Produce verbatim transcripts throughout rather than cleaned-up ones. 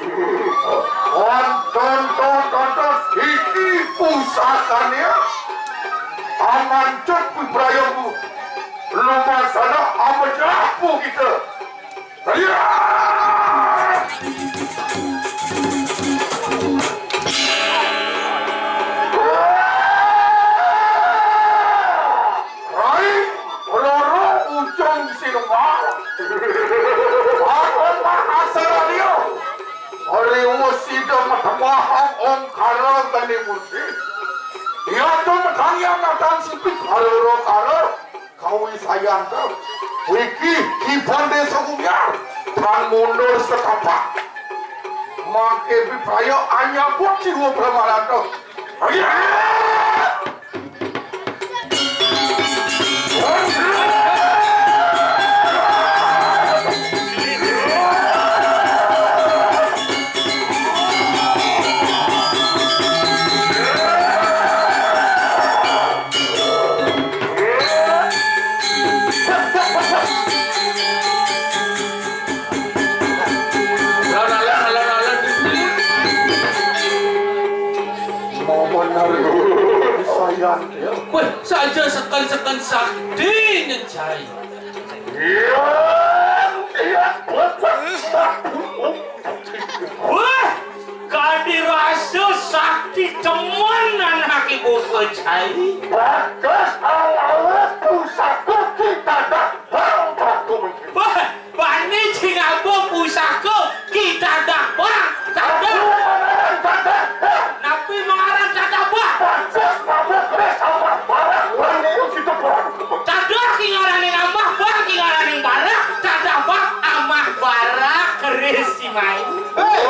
Tonton, tonton, tonton, iki pusakane. Aman cek piprayamu. Lumasana amejapu kita. Iya! Rai, loro ujung sinunggal. Aku mah asal dia. Riwus sida matembahang ongkara geni murti. Iya tu matanian natang sipit haroro kara. Kawisayan to. Wiki, Ki Pandé Sagumiar, tan mundur setapak. Mangké pipraya anyabut jiwa pramana to. Ayo! Mau bener sayang. Wéh, saja seken-seken sakti nyen cai. Iya, iya, Wah, kadi rasa sakti temen anak ibu cai. Bagus ala-ala pusaka kita dah bang batu mungkin. Wah, bani cing abang pusaka kita dah bang. Tadah. Napi mangaran tadah bang? Bagus, bagus, terus sama barang, bang, itu kita barang. Tadah ki ngaraning amah, bang ki ngaraning barak, tadah bang amah barak keris si main. Hei,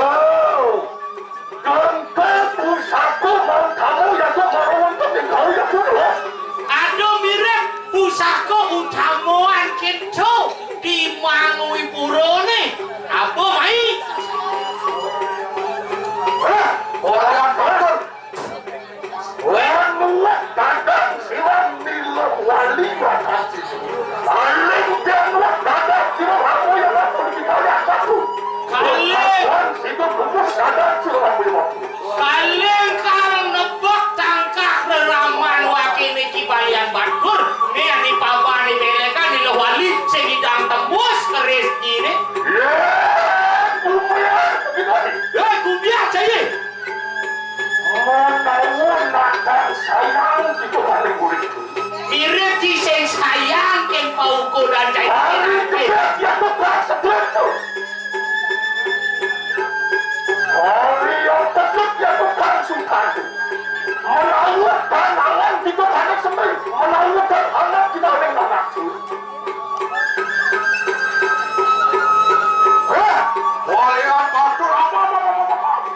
Kalengkang nebak tangkah reraman wakéné Ki Balian Batur, né adi pabané bélékan di Luh Wali sing idang tembus ke rezekiné. Ya, kumiah, kumiah. Ya, kumiah, cai. Menawa natang sayang kita pada murid. Mirip ki sing sayang kén paukuran cai. Hari kebet ya tukang sebut tu. Hari yang teduh ya tukang sukan. Menawa tanangan kita pada sembri. Menawa tanangan kita ada nafsu. Eh, walian batur apa, apa, apa, apa, apa?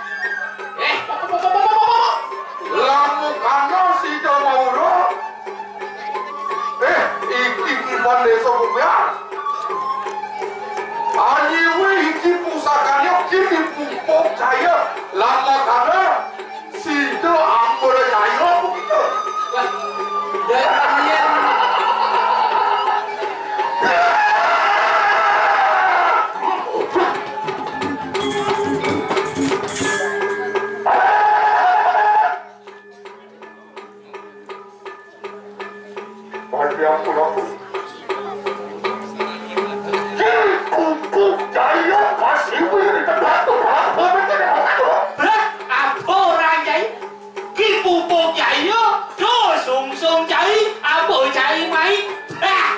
Eh, apa, apa, apa, apa, apa? Lamun kana sida maura, eh, iki kiban desa Bumian. Anyiwi iki pusakanya kini pupuk caya lama kana sida ambara caya apa kita? Wah, ya, iya. Bagi ampun aku. Ki pupuk jaya kasih wiri tepat tu apa macam apa tu? Brah, apa orang jai? Ki pupuk jaya, tu sungsung jai, apa jai mai? Brah.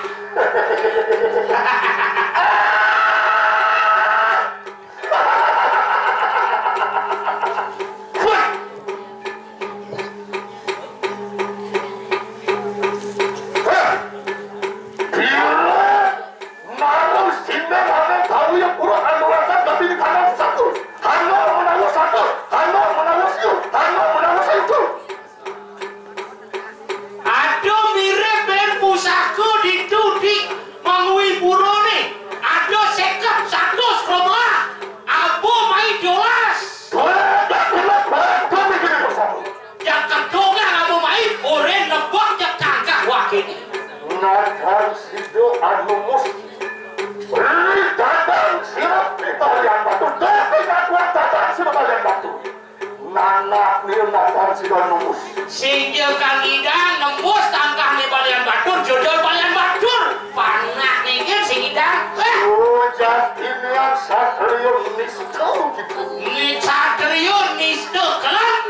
Brah. Heh! Kira naruh sindang ada tahu yang kurang anu rakan tapi di kanan satu. Hana menaruh satu. Hana menaruh siu. Hana menaruh siu tu. Ada mirip ben pusaka ditu di mangui purane. Ada seket satus koma. Apa mai dolas? Dolas, dolas, dolas, dolas, dolas, dolas. Yang kedongang apa mai, oren nebak yang tangkah wakil. Nadar sida anu mus. Beri dadang sirap di balian batu. Tapi ngakuan dadang sirap balian batu. Nanak ni nadar sida anu mus. Sing ja kang idang nembus tangkah ni balian batur, jodol balian batur. Panak ni kan sing idang. Eh. Oh, Justinian Satrio Nisto gitu. Ni Satrio Nisto kelan.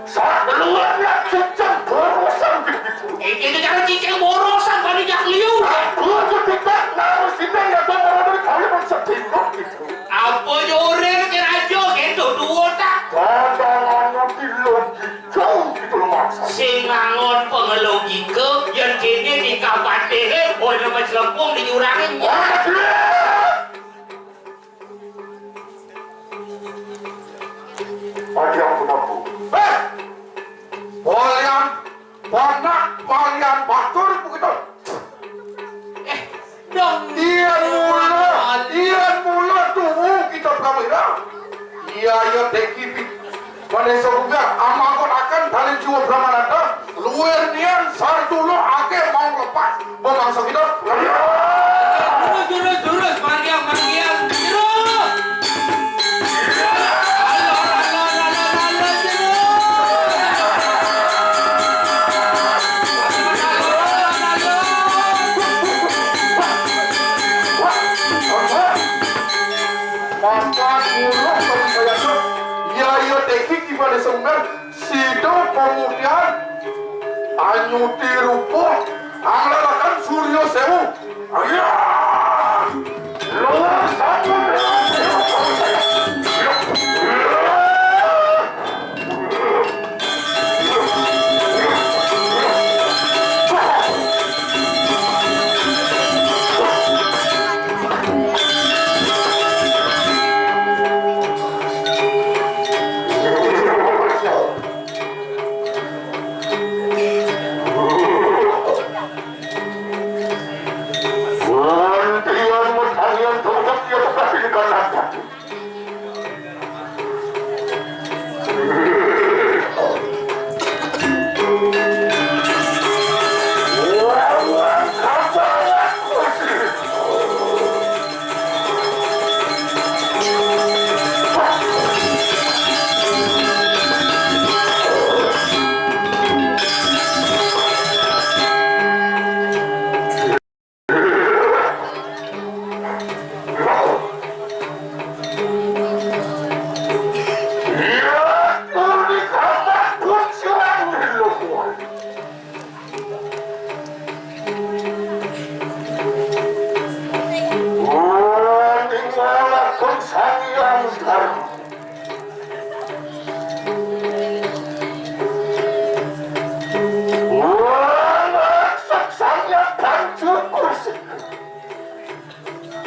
Saat keluarnya cucang borosan gitu. Eh, kita cara cicing borosan pada jak liu. Aku tuh tidak naruh sini ya tuh mau dari kawin sedih gitu. Apa nyo orang ke raja gitu dua tak? Dagangannya di logika gitu loh maksa. Sing ngangon pengelogika yang kini di kapatih, oh nama celempung di jurangin. Aduh. Adi ampun ampun. Eh! Walian panak, walian batur begitu. Eh, dong. Iyan mula, iyan mula tuhu kita prawira. Iya, iya, teki pi. Pada sobuga, amakon akan tali jua Brahmananda. Luar nian sartulo ake mau lepas. Bang, langsung kita. Jurus, jurus, jurus, margiang, margiang, jurus. Alon, alon, alon, alon, jurus. Alon, alon, alon. Maka jurus bagi saya tu, ya, ya, teki kiba desa Ungar. Sida pamutihan anyuti rupa anglalakan Surya Sewu. Aya! Luwih sampun. Wah, sang yang banjur kursi.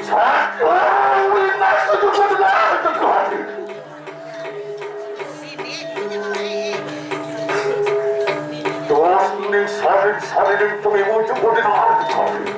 Satu winas juga benar terjadi. Terus ning saling-saling pengimu juga benar terjadi.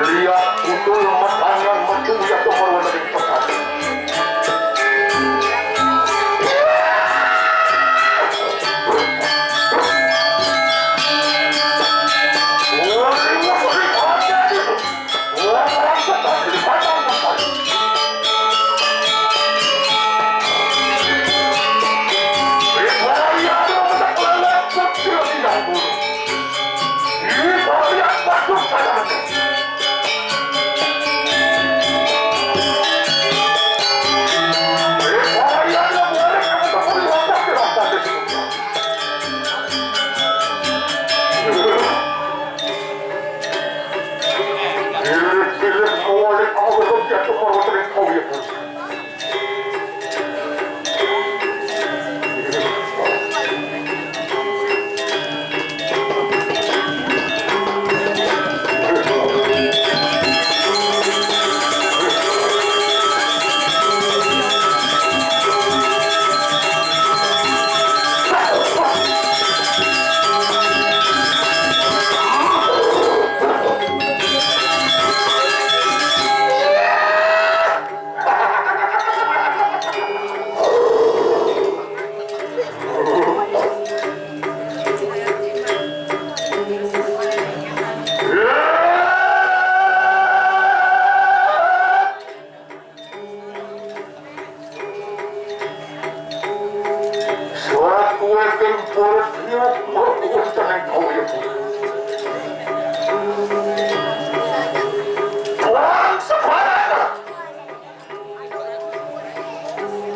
Lihat utul makangan metu ya kemaruan dari pesan. Suatu tempur hiup berkumpul dengan kau itu. Tuang sebarang.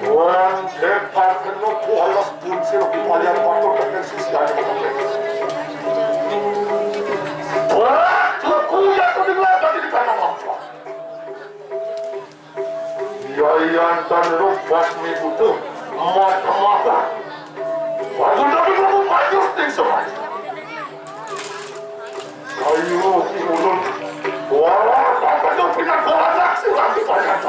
Tuang dekat kena kualas pun sila kualian waktu dengan sisi ada. Tuang tuku yang terdengar dari tanah mampu. Yayan dan lepas mi butuh mata-mata. Baru tapi kamu maju di semai. Ayo, ulun. Wala, apa tu pindah ke anak si lagi banyak.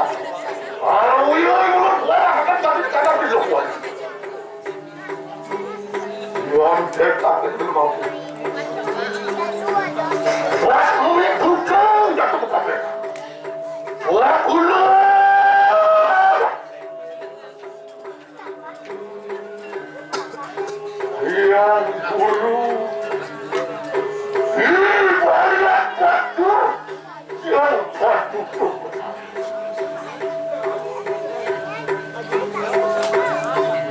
Ayo, ulun, wala, kan tadi kadang di luar. Yuan cetak itu mau. Wah, ulun buka, ya, tu buka. Wah, ulun. Yang dulu, ini banyak waktu yang tertutup.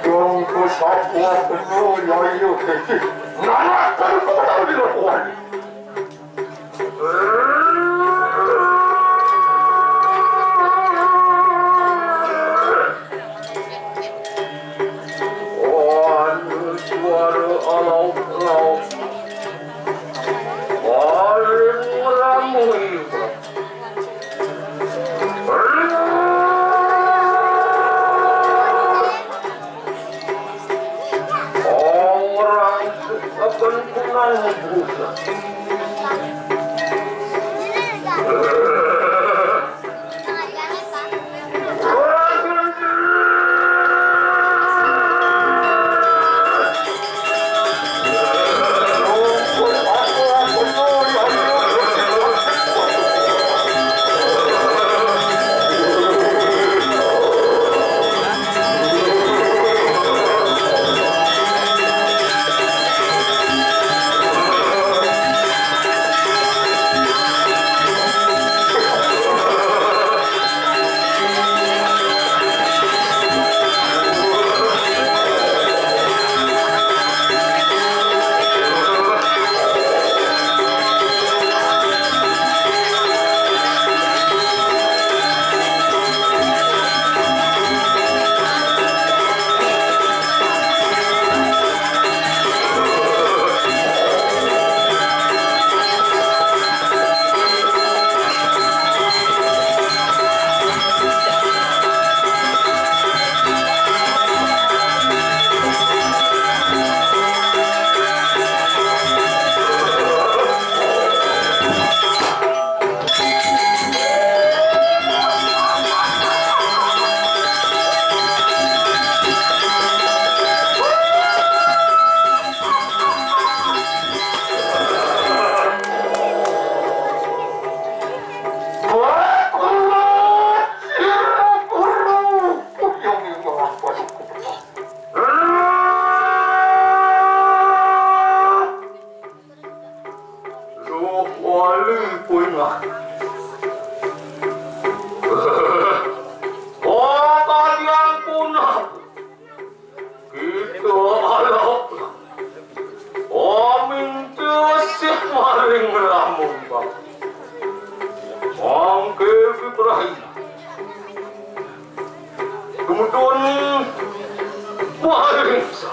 Yang kesatuan penuh yang yuk. Nana, kalau kau tahu di luar. Anu suara alau-alau. Paling ramai. Orang akan kenal berusaha. Wali kuingan. Pakadiang punah. Kita alap. Aming tesih maring lamun bang. Mangke piprahi. Kemudian maring sa.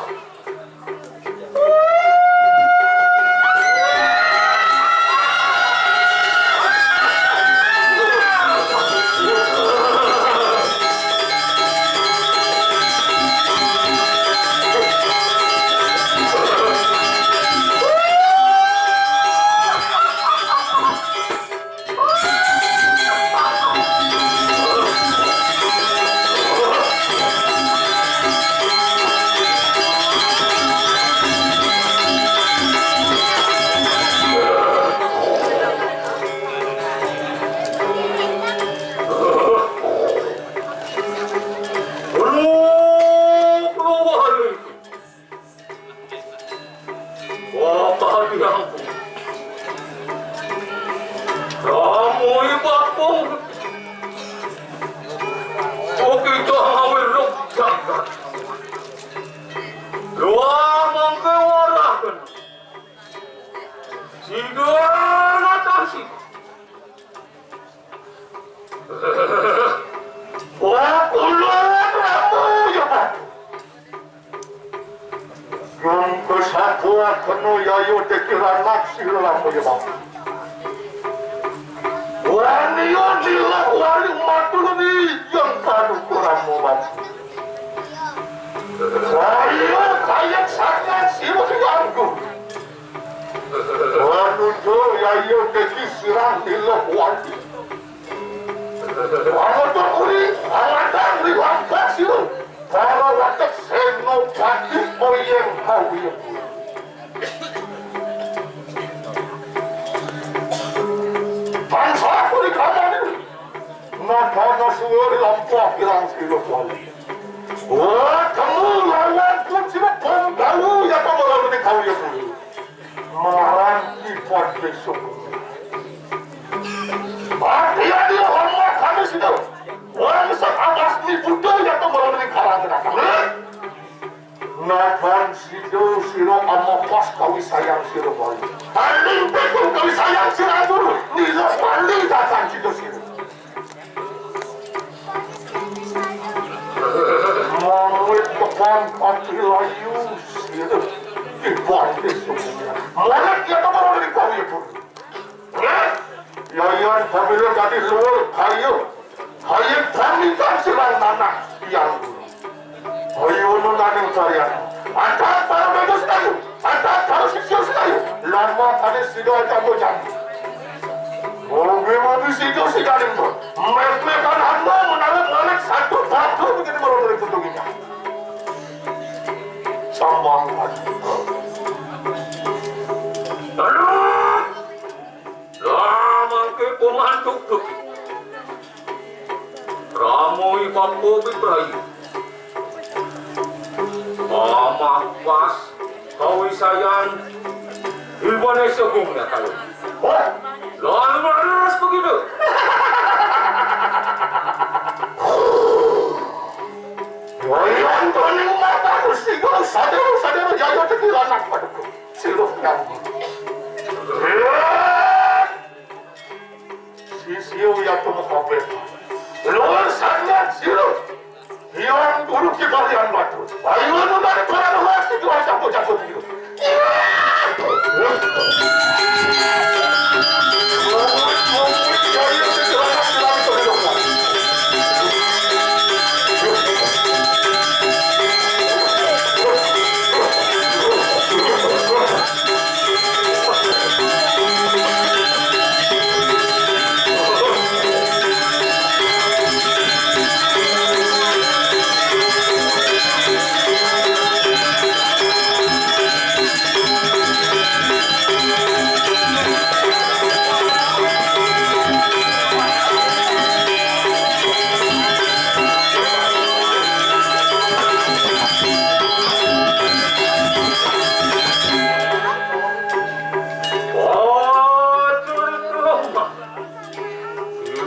Wah, tadi aku. Kamu ibakku. Oke, jangan wiruk jagat. Luar mangke waraken. Sida natasi. Wah, kula ramu ya, Pak. Yang kesatuan penuh yayo tekiran naksi lelamu ya, Pak. Wani yo dilah wali matur ni yang kanu kuramu, Pak. Saya kayak sangat sirah yang. Wanujo yayo dadi sirah lilo wali. Wanujo kuri, aladang liwangkah sira. Para watek senopati oyeng kawiyeku. Bangsa kuri kamani. Nadana suwur lampah kirang sira wali. Wah, temu lawan kucing pembawa ya pembawa ini kawiyeku. Maran Ki Padé Sugeng. Mati adi hormat kami situ. Wong sing awas ni Buddha ya to malam ning karang kenakane. Nagan situ sira amapos kawisayang sira wali. Tanding peku kawisayang sira guru. Nila wali datang situ sira. Mawit kepan pati layu sira. Iban sesungguhnya. Mawit ya teman dari kau itu. Yayan pamila dadi luwur kayu. Kayu pamitan silang nanah yang. Ayo nunganing karyan. Antar para bagus kayu. Antar para sisya sekayu. Lama kali sida jago jago. Mogi-mogi sida sidaning to. Mekmekan hamba menawi malih satu batu begini malam dari kutuginya. Sambang lagi. Aduh! Lah mangke pemantuk bukit. Ramui papo bibrayu. Amah pas kawisayan ibane segung ya kalu. Wah, lawan leres begitu. Wayan toning mata sigo sadero sadero jaya tekilanak paduka. Siluh nyambi. Sisya wiyatung kabeh. Luwih sanget sira. Hyang Guru Kibalian Batu. Ayo nundani para lelaki dua jago-jago dulu. Iya.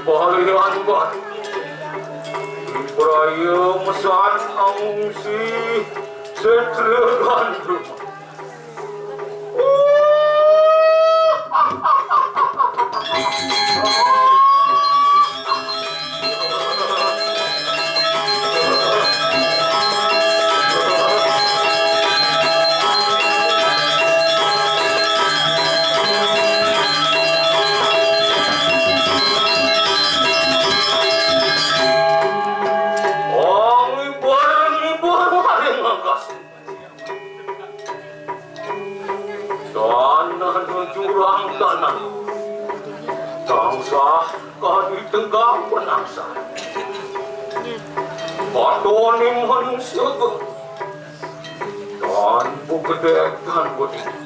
Balian bat. Praya mesan angsi setlegan. Ang ibar-ibar waring agas. Tanah jurang tanah. Tansah kadi tenggang penangsa. Katone manusia ke. Tanpa gedek, tanpa tinggi.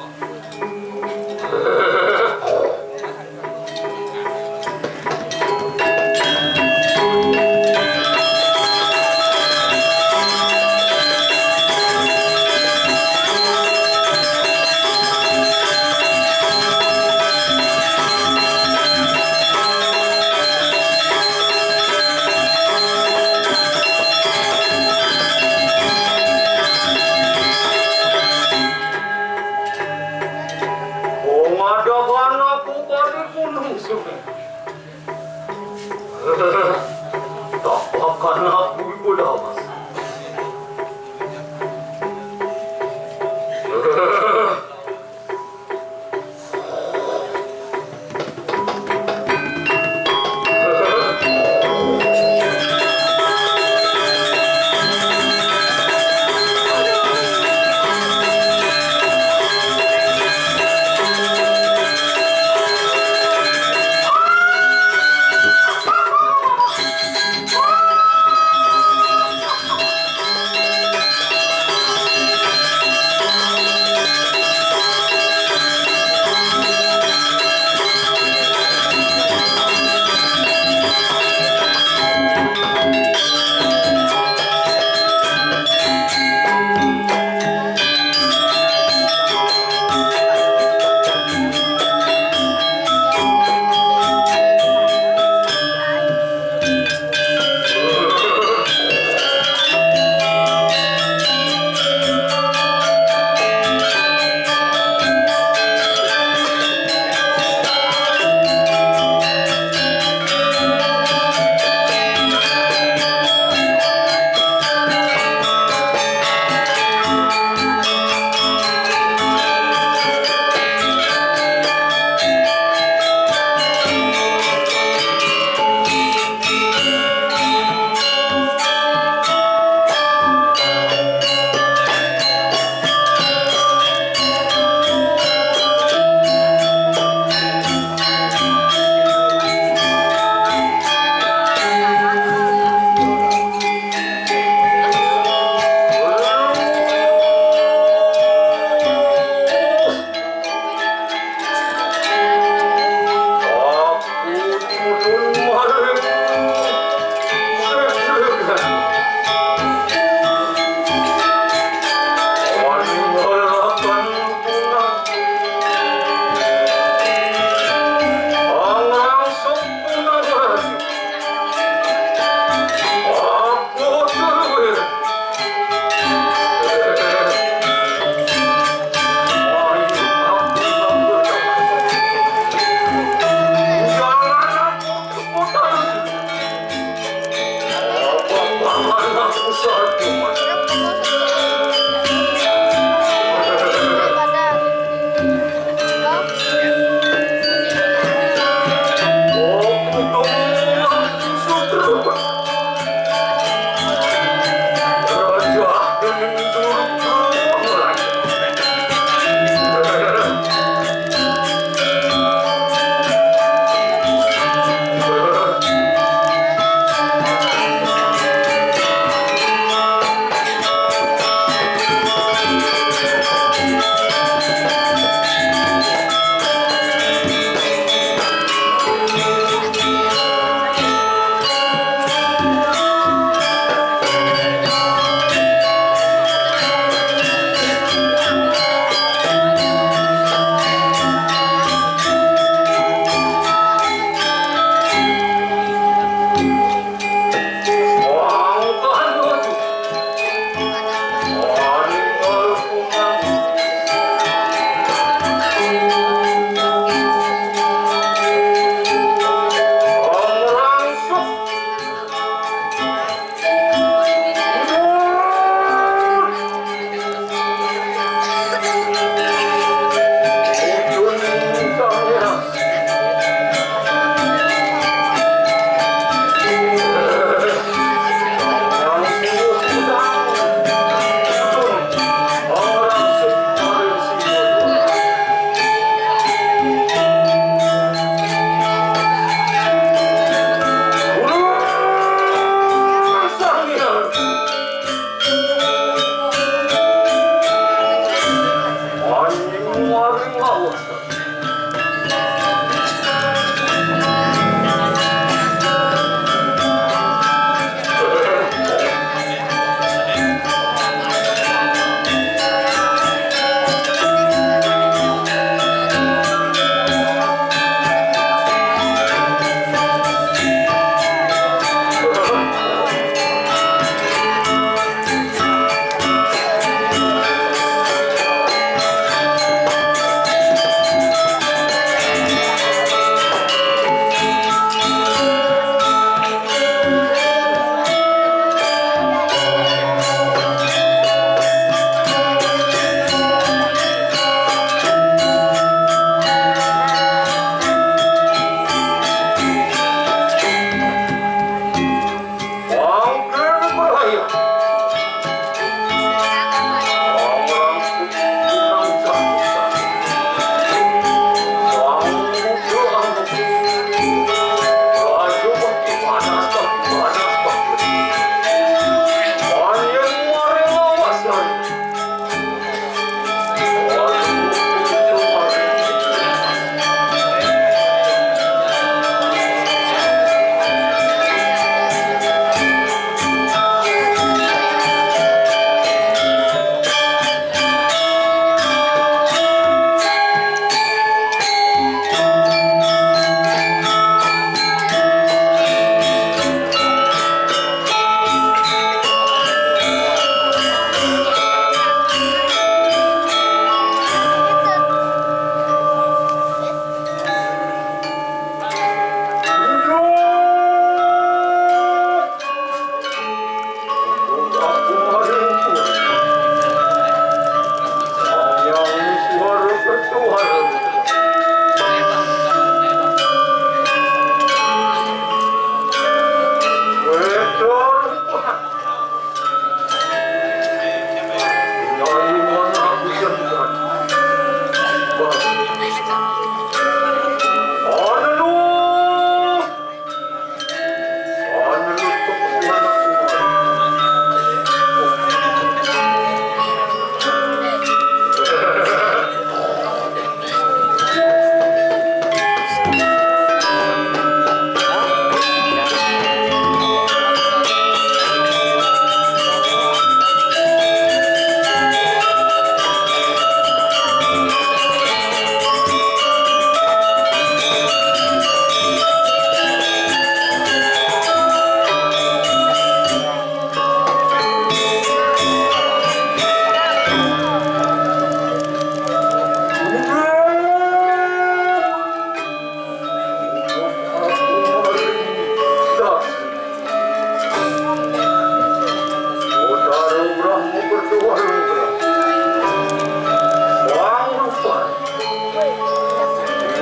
Pengadakan aku pada gunung sungai. Tak akan aku ibu lawas.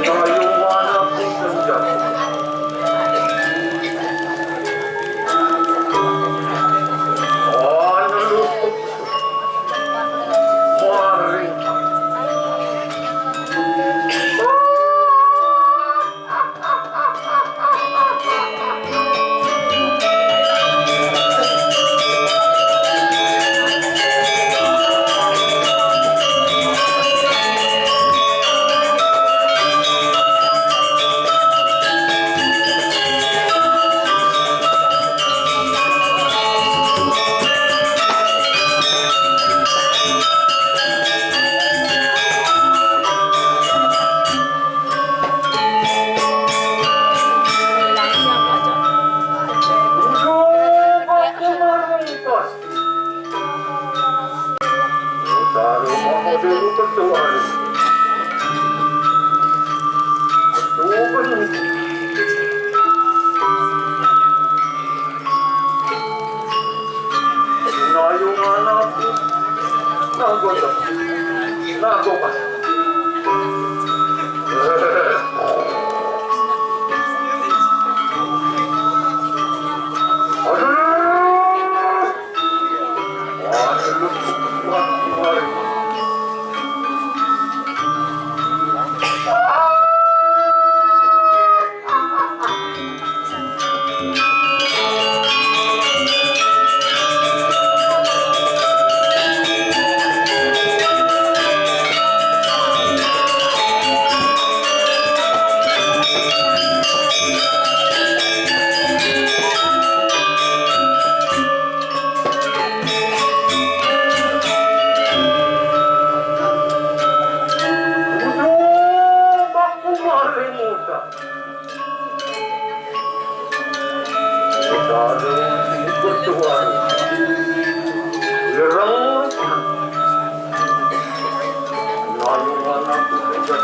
Kayu mana ku senjata. Anu lutuk. Mari. Ujung aku marung pasti. Taruh mau dulu bertuan. Bertuan. Nayungan aku. Nangkut. Nangkut. Aduh. Aduh. Saudara bertuan. Ireng. Nayungan aku juga.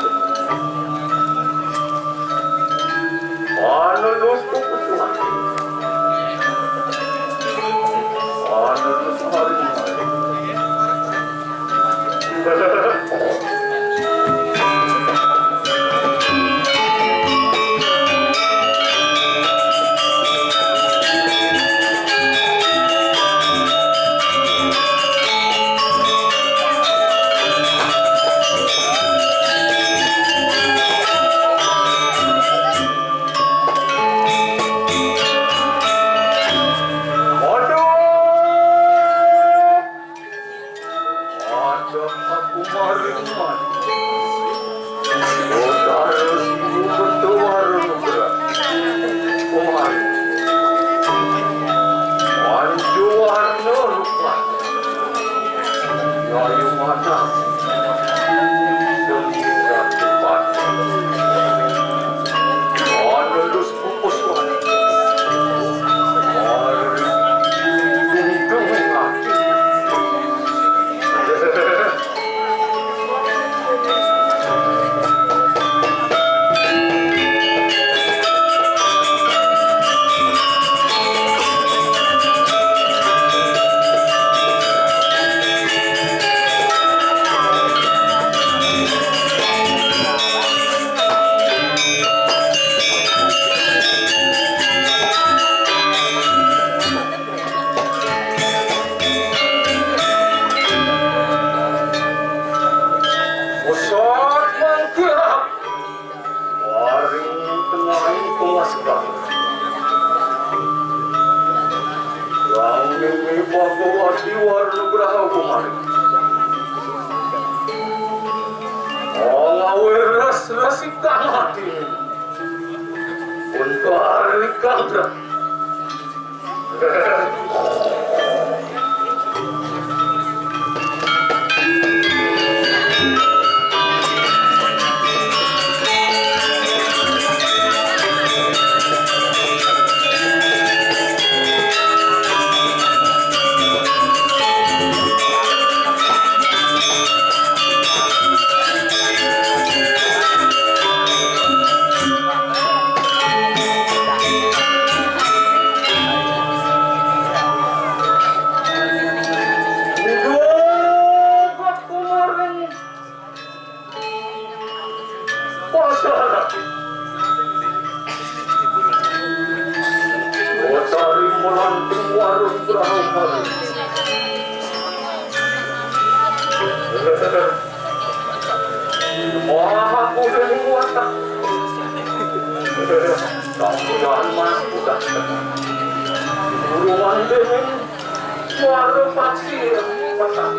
Anu lus ku bertuan. Anu lus hari. Aduh. Ada aku maringan. Saudara sungguh bertuah renubra. Kemari. Manjuan neruklah. Yayu mana? Sehingga cepat. Manelus Pusat mangkirap. Waring tengahing pemaskah. Yang mimi Bhagawati warna graha kumari. Ngawiras rasik kang ati. Untuk hari kang Watari melanting warung perahu hari. Maha kuning watak. Tampilan mas udah. Burungan dingin. Warung pasir. Watak.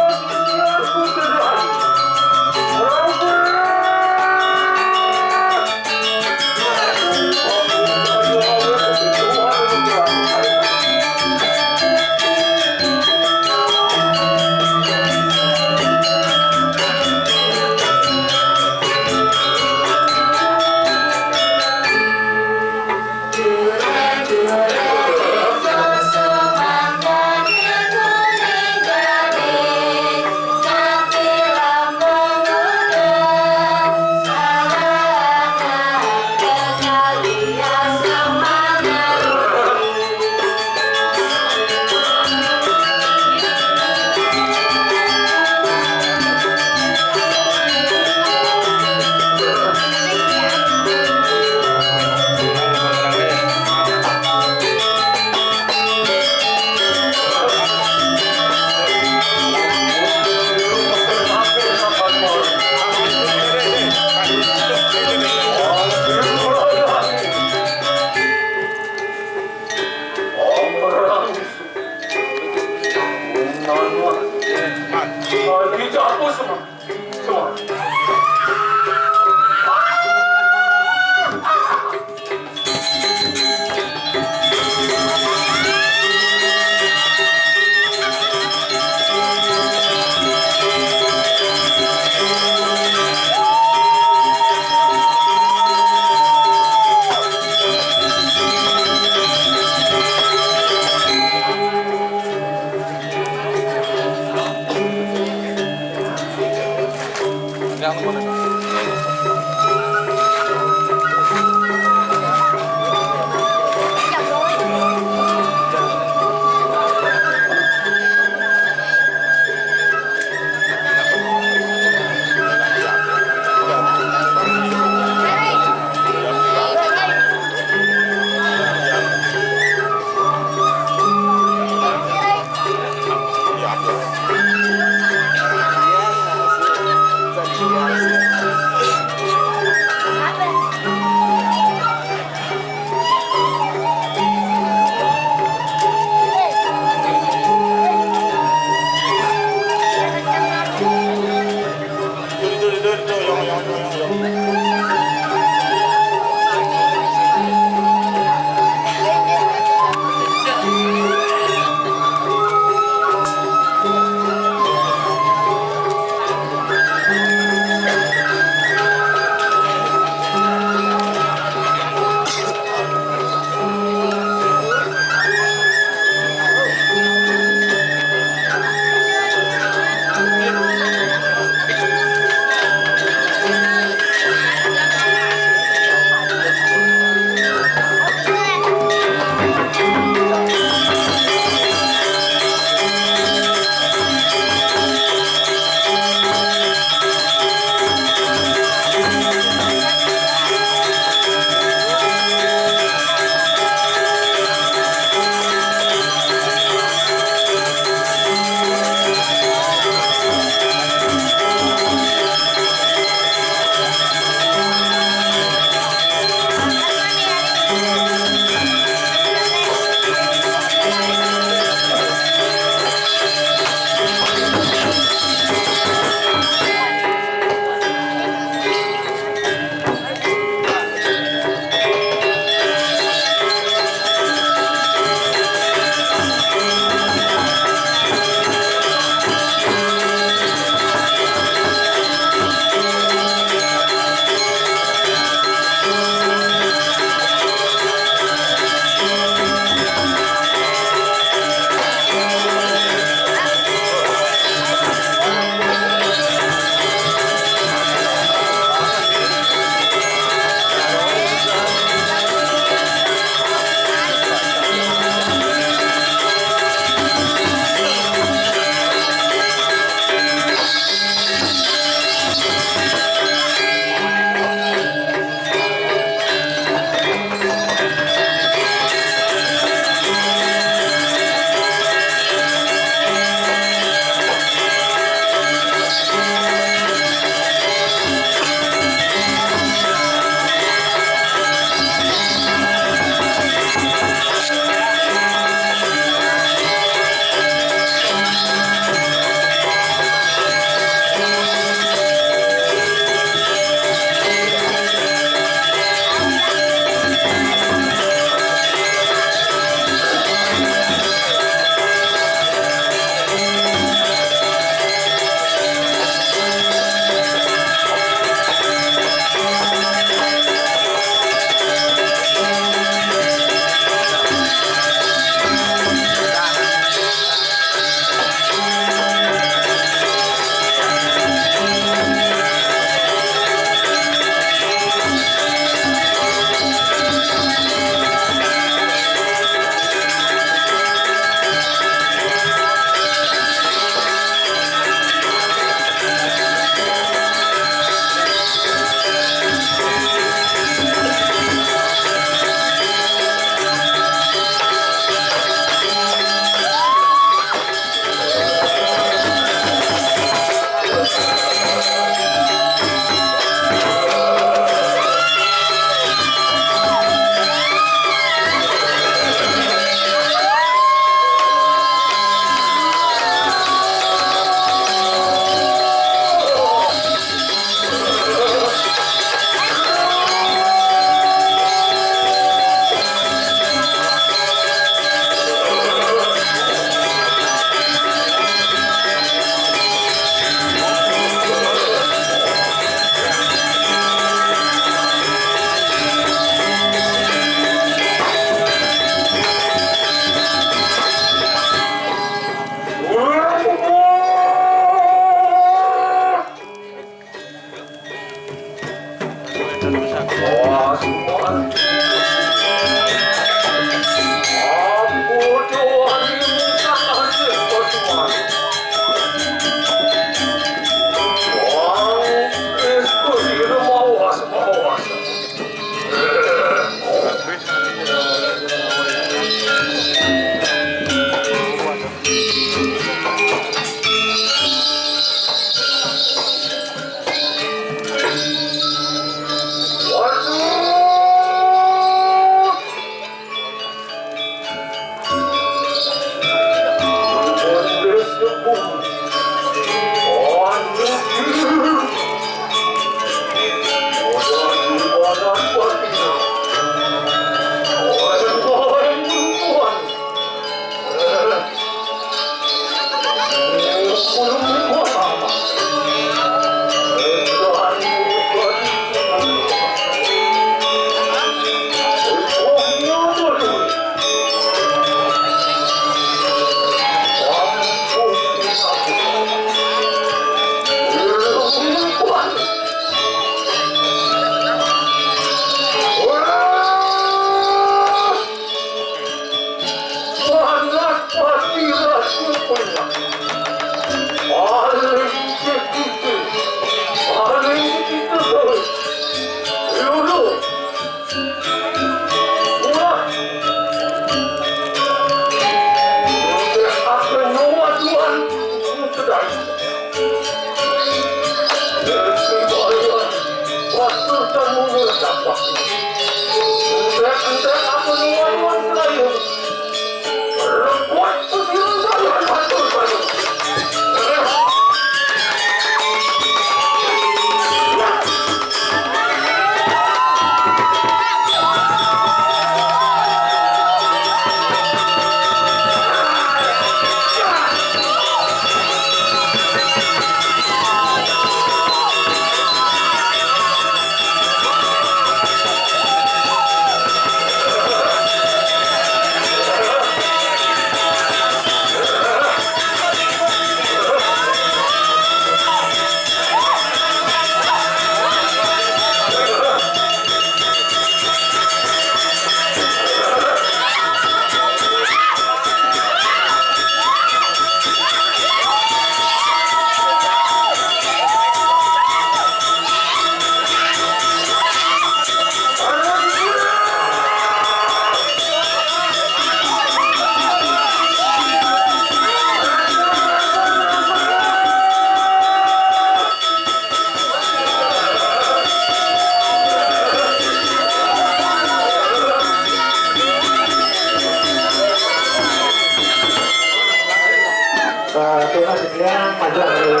Nah, itu masih dia, maju dulu.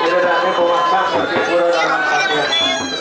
Tidak ada yang memaksa, tapi pura dalam hati.